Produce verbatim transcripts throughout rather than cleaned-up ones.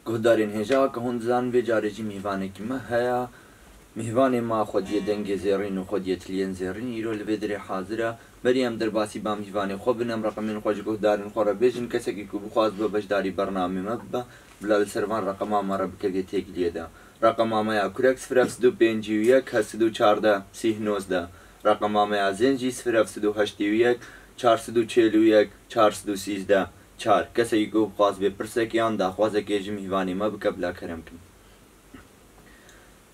Guhdarên hêja, weke hûn dizanin, vê carê jî mîvanekî me heye. Mîvanê me xwediyê dengê zêrîn û xwediyê tiliyên zêrîn îro li vê derê hazir e. Berî em derbasî ba mîvanê xwe bin, em reqemên xwe ji guhdarên xwe re bêjin, kesekî ku bixwaz bibe beşdarî bernamê me bibe, bila li ser van reqema me re bikevê têkiliyê de. Reqema me ya kurek sifir heft sed û pêncî û yek heft sed û çardeh sîh nozdeh. Reqema me ya zên jî sifir heft sed û heştê û yek çar sed û çêl û yek çar sed û sîzdeh çar. Kesekî ku bixwaz bê pirsek yan daxwazekê ji mîvanê me bike, bila kerem kin.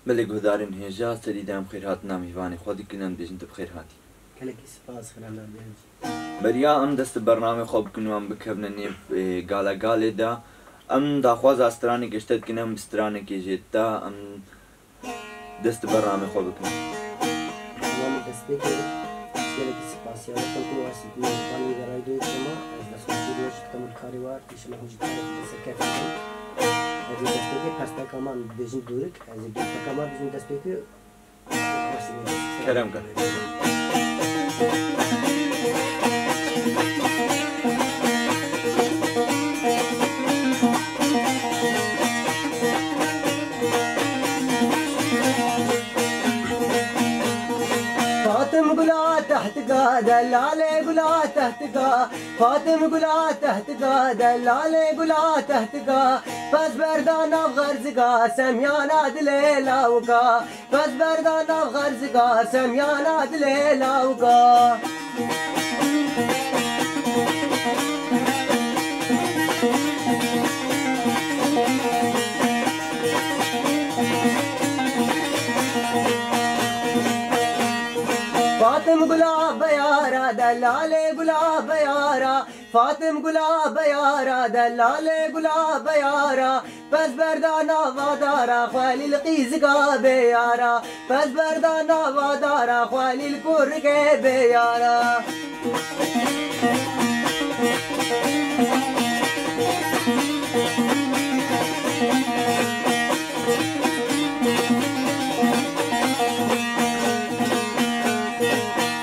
Belê guhdarên hêja, serî de em xêrhatina mîvanê xwe dikin, em dibêjin tu bi xêr hatî. Gelekî spas, xêr em Beriya em dest bi bernamê xwe bikin û em bikevine nêv, e, gala galê de. Em daxwaza stranekê ji te dikin, em bi stranekê jê te, em dest bi bernamê xwe bikin. Tamam, destpêkê gelekî spasiya we dikim ku westî ku van li radyoyê dema, ez destxweşî roj dikim û li karê we, înşallah hûn jî karê xwe serkeftin bin. Ez ê destpêkê pesteka me em dibêjin dûrik, ez ê dûrpeka me bêjim destpêkê. Kerem ke. Fatim gula tehtika, delale gula tehtika. Fatim gula tehtika, delale gula tehtika. Pez berda nav xerzika, semyana dilê lawika. Pez berda nav xerzika, semyana dilê lawika. Fatim gula beyara, delale gula beyara. Fatim gula beyara, delale gula beyara. Pez berda nava dara, Xwelîl qîzika bêyara. Pez berda nava dara, Xwelîl kurikê bêyara.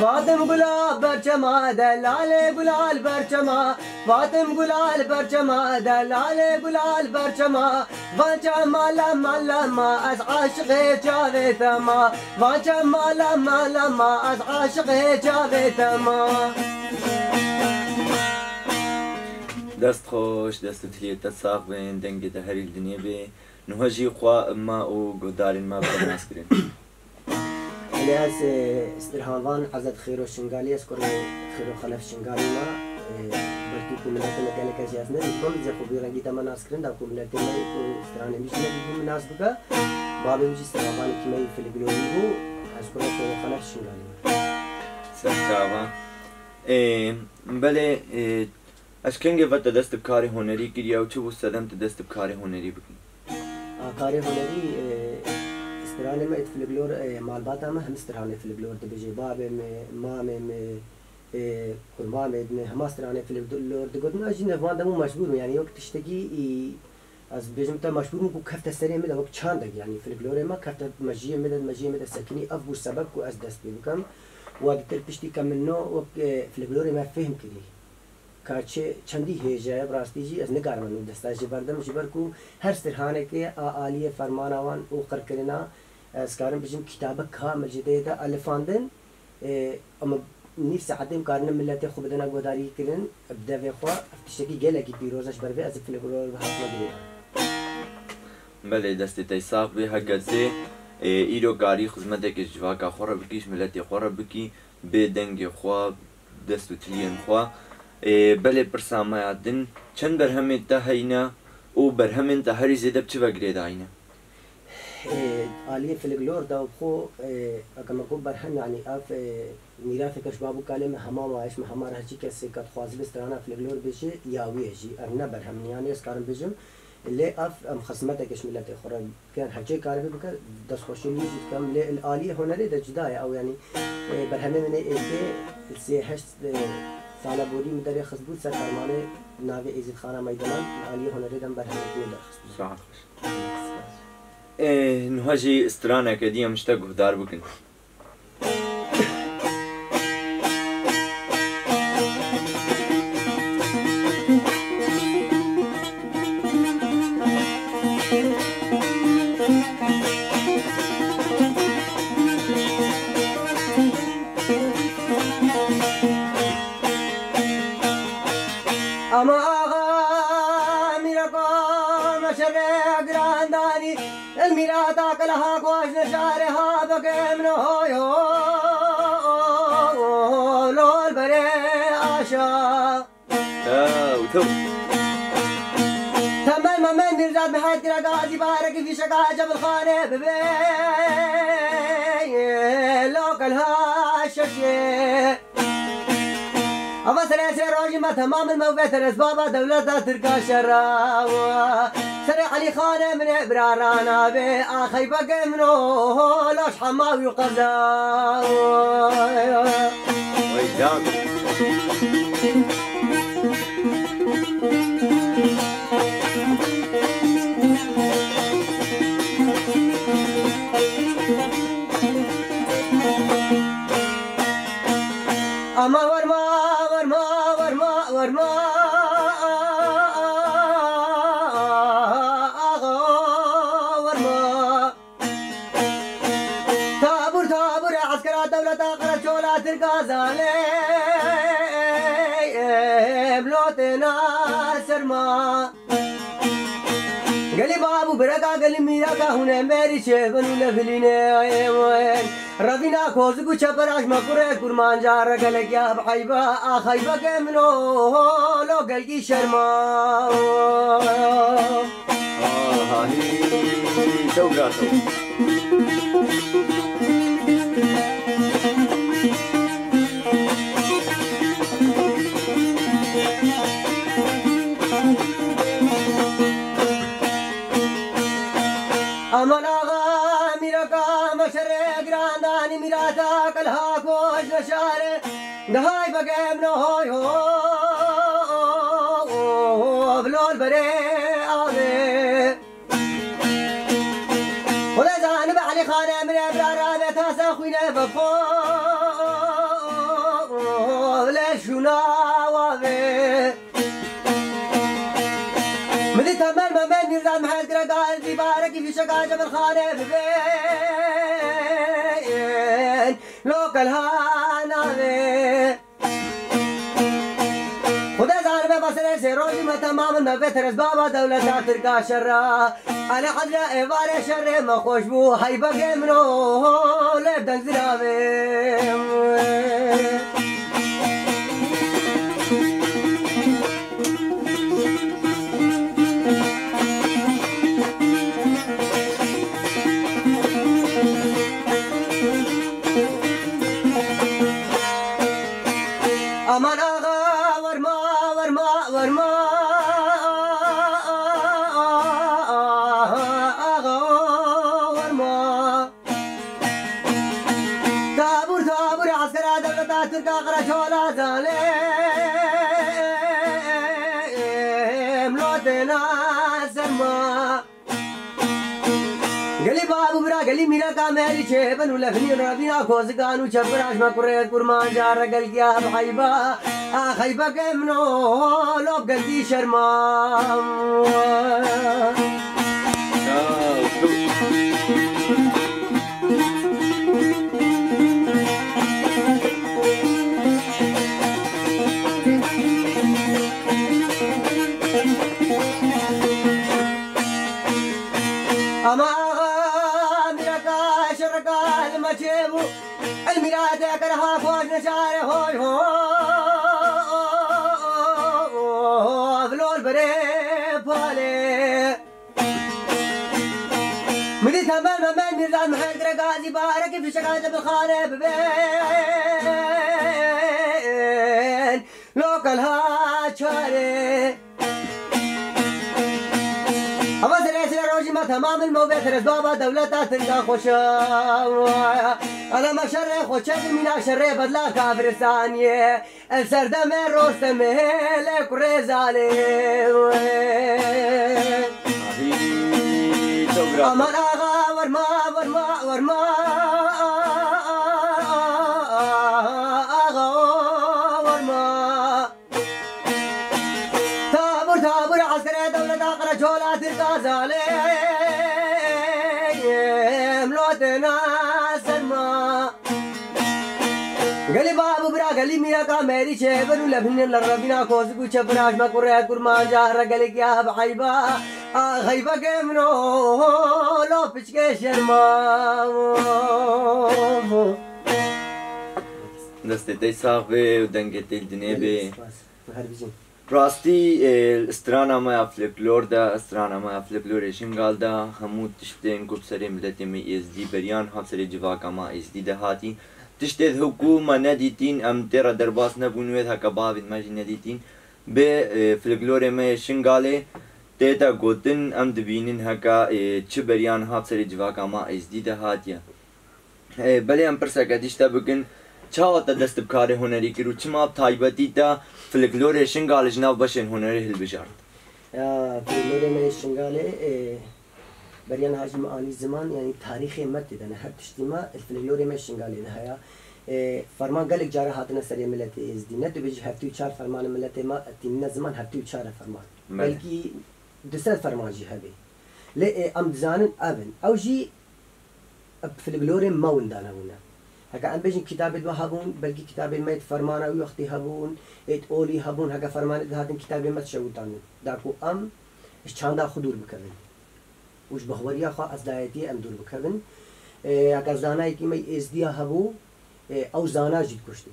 Fatim gula berçema, delale gulal berçema. Fatim gulal berçema, delale gulal berçema. Van çema lema lema, ez aşiqê çavê te ma. Van çema lema lema, ez aşiqê çavê te ma. Dest xweş, dest û tiliyê te sax bin, dengê te herî li dinê bê. Niha jî xwe me û guhdarên me bi nas kirin. Lê ez, e, Stirhanvan Ezet Xêro Şingalî, ez kurê Xêro Xelef Şingalî me. E, belkî ku miletê me gelek ez jî ez ne dibim, zê xwe bi rengî te me nas kirin, da ku miletê me ku stranê min jî ne dibû min nas bike. Babê min jî Stirhanvanekî me yî filiglorî bû, ez kurê Xêro Xelef Şingalî me. Serçava. E, belê, e, Ez kengê ve te dest bi karê hunerî kiriye û çi bû sedem tu dest bi karê hunerî bikî? A, karê hunerî, e, stranê me êt filiglor, e, malbata me hemî stranê filiglor dibêje. Babê me, mamê me, e, kurmamê me, hema stranê filiglor digotin. Ez jî nêvan de bû mecbûr bûm. Yanî wek tiştekî, î, ez bêjim te mecbûr bûm ku kefte serê min de wek çandek, yanî filiglorê me kefte mejiyê min de, mejiyê min de sekinî. Ev bû sebeb ku ez dest pê bikim. Wa ditir piştî ke min no wek, e, filiglorê me fêhm kirî. Ka çi çendî hêja ye, bi rastî jî ez nikarim nû desta jê berdim, ji ber ku her sirhanekê a aliyê fermana wan û qirkirina, ez karim bijim kitabe kamil ji dê de elifandin, e, ama nîv saetê em karine miletê xwe bidine guhdarî kirin, bi devê xwe, ev tiştekî gelekî pîroz e, ji ber vê ez ê filigror hatime girêdan. Belê, destê te sax bê, heke zê, e, îro karî xizmetekê ji civaka xwe re bikî, ji miletê xwe re bikî, bê dengê xwe, dest û tiliyên xwe. Ê, belê pirsa me ya din, çend berhemên te heyne û berhemên te herî zêde bi çi ve girêdayî ne? Ê, aliyê filiglor de xwe, ê, eke me got berhem, yanî ev, ê, mîraseke ji bab û kalê me hema maye, ji me hema re her çi kesê ke dixwaze bi strana filiglor bêje, ya wî ye jî. Ev ne berhem in, yanî ez karim bêjim, lê ev em xizmeteke ji miletê xwe re Ger hecê karibe bike, destxweşiyê wî jî dikim. Lê li aliyê hunerê de cuda ye ew, yanî, e, berhemê min ê êkê sê heşt, e, sala borî min derêxist bû ser fermanê navê Êzîdxana Meydanan, li aliyê hunerê de min berhemekî nû derxist bû. Saet xweş. E, niha jî straneke dî em ji te guhdar bikin. Axa mîreka me şerê giran danî, el mîrata keleha koş neşare ha bike min hoy ho, lol bere aşa. Ew, tu. Temel Memed Mîrzad Mehed kira gazî bareki fîşeka Cebilxane bibe. Lokel ha şeşe. Ava serê sê rojî me temam il mewve teres baba dewleta Tirka şera. Serê Elî Xane min ê bira rana be, axey bege min o, laş hema wî qeza. Wey can. Ama varma, varma, varma, varma. Axa varma. Tabur, tabur, eskera dewleta Qereçola Tirka zalê, em lotê na serma. Gelî bab û bireka, gelî mîreka, hûn ê merî çêbin û levilînê wen. Revîna kozik û çeperaş me kurê kurmanca re gelek ya bi eyba, axey bege min o, lo gelkî şerma. Aha, hî, hî, hî, çew bira çew. Aman axa mîreka me şerê girandanî mîrata kelha koç neşare. Dihay begem no hoy ho, bilol berê avê. Xwedê zanibe Elî Xane min ê bira rave tasa xwîne vexo, lê şûna wavê. Min dî Temel Memed Mîrza Mehed gireka ez dî barekî fîşeka Cebilxane bibên. Lokel ha navê. Xwedê zanibe meselê sê rojî me temam in, me vê teres baba dewleta Tirka şerra. Ele hezra êvarê şerê me xweş bû, heybegê min o, lê deng ziravê. Aman axa, werma, werma, werma. Axa, werma. Tabûr, tabûr, eskera dewleta Tirka Qereçola zalê. Em lotê na serma. Gelî bab û bira, gelî mîreka me herî çêbin û lefnî revîna kozikan û çepiraş me kurê kurmanca re gelgiya bi heyba. Ax heybeke min o, lop gelgî şerma. Ama axa mîreka şirka li me çêbû. El mîrate kir ha xweş neşare hoy ho. Vilol berê palê. Min dî Temel Memed Mîrza Mehed gireka ez dî barekî fîşeka Cebilxane bibên. Lokel ha çarê. Hava serê sê rojî me temam il mewbê teres baba dewleta Tirka xweşa. Ala me şerê xwe çek mîna şerê bedla kafiristaniyê. El serdemê Rostemê lê kurê zalê. Ahî, çok rahat. Aman axa, werma, werma, werma. Axa, werma. Tabur, tabur, eskerê dewleta Qereçola Tirka zalê. Em lotê na serma. Gelî bab û bira, Gelî mîraka merî çêbir û lebhînin li revîna kozik û çepiraş me kurê kurmanca re gelek ya bi eyba. A xeyba ke min o lo piçke şerma. Destê te sax be û dengê te dinê be. Spas. Her bijîn. Rastî, e, strana me ya folklor de, strana me ya folklorê Şingal de, hemû tiştên ku bi serê miletê me êzdî beriyan hat serê civaka me êzdî de hatî. Tiştê di hukû me nedîtîn, em tê re derbas nebûn, wê heke bavên me jî nedîtîn. Bê, e, folklorê me yê Şingalê tê de gotin, em dibînin heke, e, çi beriyan hat serê civaka me êzdî de hatiye. Ê, belê em pirseke dî ji te bikin, çawa te dest bi karê hunerî kir û çima bi taybetî te folklorê Şingalê ji nav beşên hunerê hilbijart? Ya, folklorê me yê Şingalê, ê, beriya niha jî me anî ziman, yanî tarîxê me tê de ne, her tiştî me li folklorê me Şingalê de heye. Ê, ferman gelek cara hatine serê miletê êzdî. Ne tu bêjî heftê û çar fermanê miletê me tînine ziman, heftê û çar e ferman. Belê. Belkî du sed ferman jî hebe. Lê, ê, em dizanin ev in. Ew jî bi folklorê me winda nebûne. Heke em bêjin kitabê me hebûn, belkî kitabên me yê fermana wî wextî hebûn, êt olî hebûn, heke fermanê dihatin kitabê me dişewitandin. Da ku em ji çanda xwe dûr bikevin. Û ji bexweriya xwe ez dayetiyê em dûr bikevin. Ê, heke zanayekî me êzdiya hebû, ê, ew zana jî dikuştin.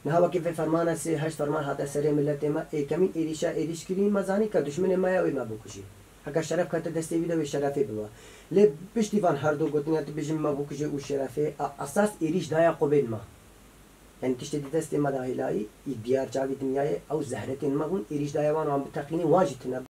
Niha wekî vê fermana sê heşt ferman hate serê miletê me, ê kemîn êrîşa êrîş kirî, me zanî ke duşmenê me ya wê me bikujî. Heke şeref kete destê wî de wê şerefê biba. Lê piştî van her du gotina tu bêjin me bikujê û şerefê, a, esas êrîş daya qubên me. Yanî tiştê di destê me de hêlayî, î diyar çavî dinyayê, ew zehretên me bûn, êrîş daya wan wan biteqînî, wan jî tune